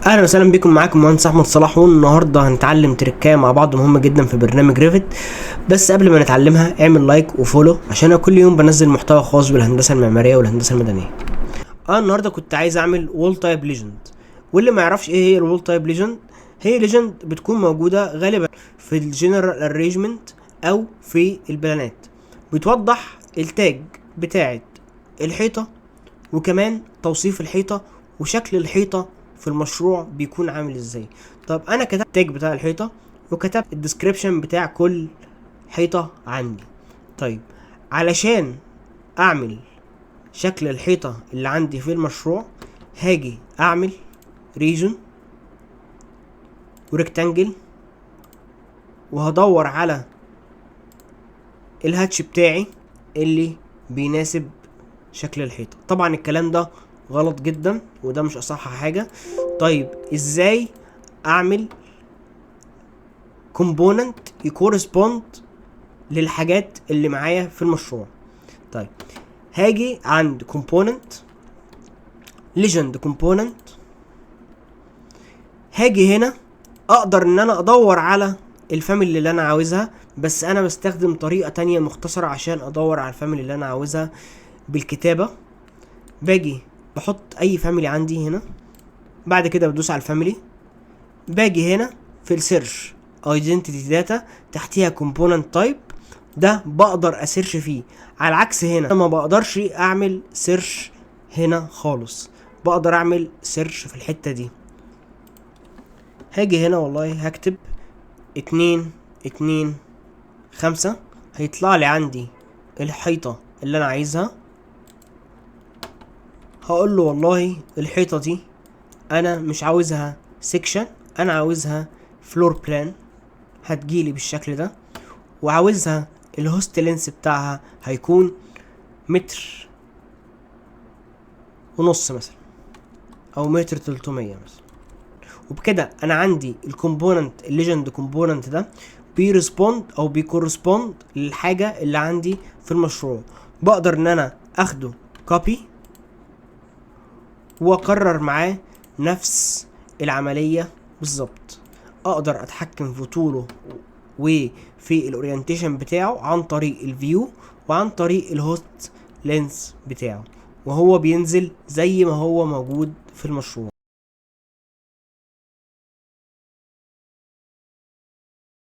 اهلا وسهلا بكم، معاكم مهندس احمد صلاح، والنهارده هنتعلم تريكايه مع بعض مهمة جدا في برنامج Revit. بس قبل ما نتعلمها اعمل like و follow عشان انا كل يوم بنزل محتوى خاص بالهندسة المعمارية والهندسة المدنيه. انا النهارده كنت عايز اعمل wall type legend، واللي ما يعرفش ايه هي ال wall type legend، هي legend بتكون موجودة غالبا في ال general arrangement او في البلانات، بتوضح ال tag بتاعه الحيطة وكمان توصيف الحيطة وشكل الحيطة في المشروع بيكون عامل ازاي. طب انا كتبت ال tag بتاع الحيطة وكتبت ال description بتاع كل حيطة عندي. طيب علشان اعمل شكل الحيطة اللي عندي في المشروع هاجي اعمل region و rectangle وهدور على ال hatch بتاعي اللي بيناسب شكل الحيطة. طبعا الكلام ده غلط جدا وده مش اصح حاجة. طيب ازاي اعمل component ي correspond للحاجات اللي معايا في المشروع؟ طيب هاجي عند component، legend component، هاجي هنا اقدر ان انا ادور على ال family اللي انا عاوزها، بس انا بستخدم طريقة تانية مختصرة عشان ادور على ال family اللي انا عاوزها بالكتابة. باجي بحط اي family عندي هنا، بعد كده بدوس على ال family، باجي هنا في ال search identity data تحتيها component type، ده بقدر ا search فيه. على العكس هنا ما بقدرش اعمل search هنا خالص، بقدر اعمل search في الحتة دي. هاجي هنا والله هكتب 2 2 5، هيطلع لي عندي الحيطة اللي انا عايزها. هقول له والله الحيطة دي انا مش عاوزها section، انا عاوزها floor plan، هتجيلي بالشكل ده، وعاوزها ال host length بتاعها هيكون 1.5 متر مثلا او 1.3 متر مثلا. وبكده انا عندي ال component، ال legend component ده بي respond او بي correspond للحاجة اللي عندي في المشروع. بقدر ان انا اخده copy واكرر معاه نفس العملية بالظبط. اقدر اتحكم في طوله وفي ال orientation بتاعه عن طريق ال view وعن طريق ال host length بتاعه، وهو بينزل زي ما هو موجود في المشروع.